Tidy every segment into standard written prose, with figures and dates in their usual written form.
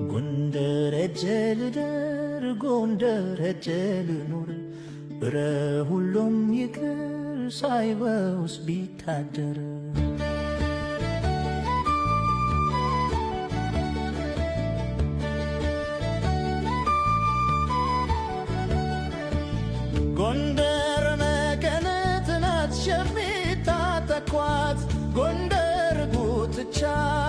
ጎንደር ሄጄ ልደር፣ ጎንደር ሄጄ ልኑር፣ እረ ሁሉም ይቅር ሳይበውስ ቢታደር። ጎንደር መቀነት ናት የሚታጠቋት፣ ጎንደር ጉትቻ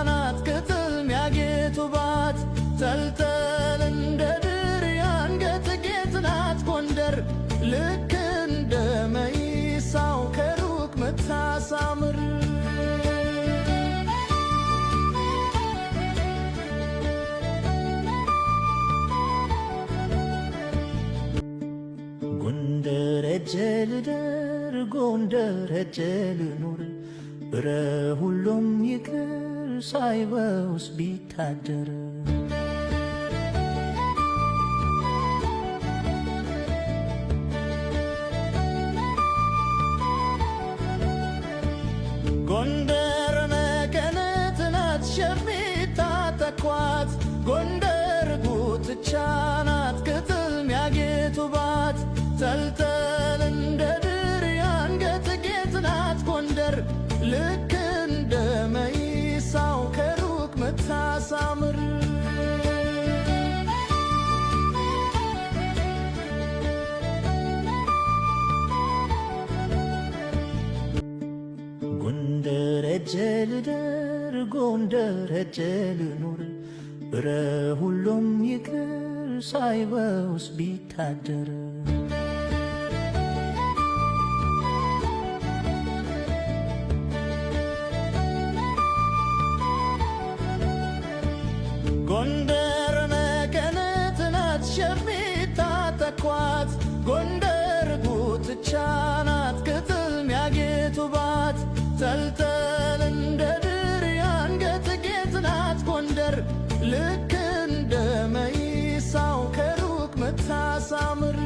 ናት ቅጥል ሚያጌጡባት፣ ተልተል እንደ ድር የአንገት ጌጥ ናት ጎንደር፣ ልክ እንደ መይሳው ከሩቅ ምታሳምር። ጎንደር ሄጄ ልደር፣ ጎንደር ሄጄ ልኑር፣ እረ ሁሉም ይቅር ሳይበውስ ቢታደር። ጎንደር መቀነት ናት የሚታጠቋት፣ ጎንደር ጉትቻ ናት ቅጥል ሚያጌጡባት፣ ተልተል እንደ ድር የአንገት ጌጥ ናት ጎንደር፣ ልክ እንደ መይሳው ከሩቅ ምታሳምር። ጎንደር ሄጄ ልደር፣ ጎንደር ሄጄ ልኑር፣ እረ ሁሉም ይቅር ሳይበውስ ቢታደር። ጎንደር መቀነት ናት የሚታጠቋት፣ ጎንደር ጉትቻ ናት ቅጥል ሚያጌጡባት፣ ተልተል እንደ ድር የአንገት ጌጥ ናት ጎንደር፣ ልክ እንደ መይሳው ከሩቅ ምታሳምር።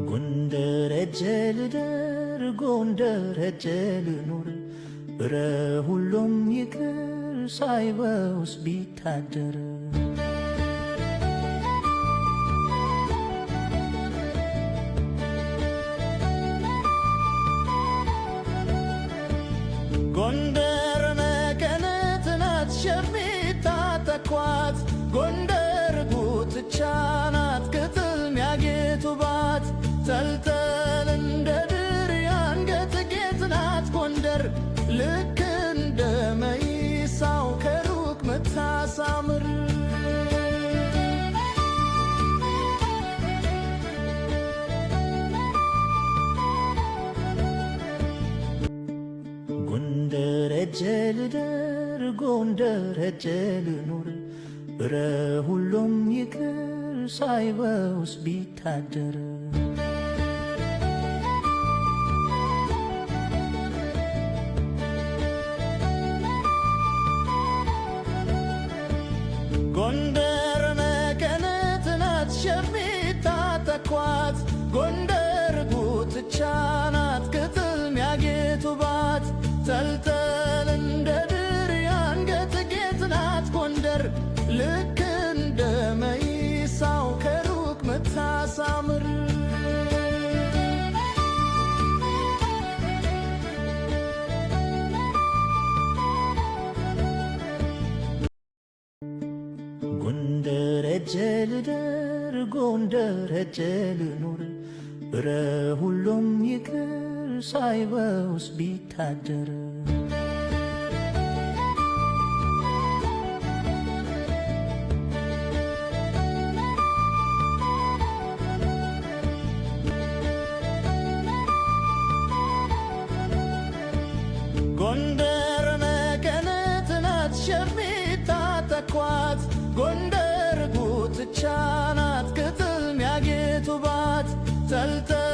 ጎንደር ሄጄ ልደር፣ ጎንደር ሄጄ ልኑር፣ እረ ሁሉም ይቅር ሳይበውስ ቢታደር። ጎንደር መቀነት ናት የሚታጠቋት፣ ጎንደር ጉትቻ ናት ቅጥል ሚያጌጡባት፣ ተልተል እንደ ድር የአንገት ጌጥ ናት ጎንደር፣ ልክ እንደ መይሳው ከሩቅ ምታሳምር። ጎንደር ሄጄ ልደር፣ ጎንደር ሄጄ ልኑር፣ እረ ሁሉም ይቅር ሳይበውስ ቢታደር። ጎንደር መቀነት ናት የሚታጠቋት፣ ጎንደር ጉትቻ ናት ቅጥል ሚያጌጡባት፣ ተልተል እንደ ድር የአንገት ጌጥ ናት ጎንደር፣ ልክ እንደ መይሳው ከሩቅ ምታሳምር። ጎንደር ሄጄ ልደር፣ ጎንደር ሄጄ ልኑር፣ እረ ሁሉም ይቅር ሳይበውስ ቢታደር። ጎንደር መቀነት ናት የሚታጠቋት፣ ጎንደር ጉትቻ ናት ቅጥል ሚያጌጡባት፣ ተልተል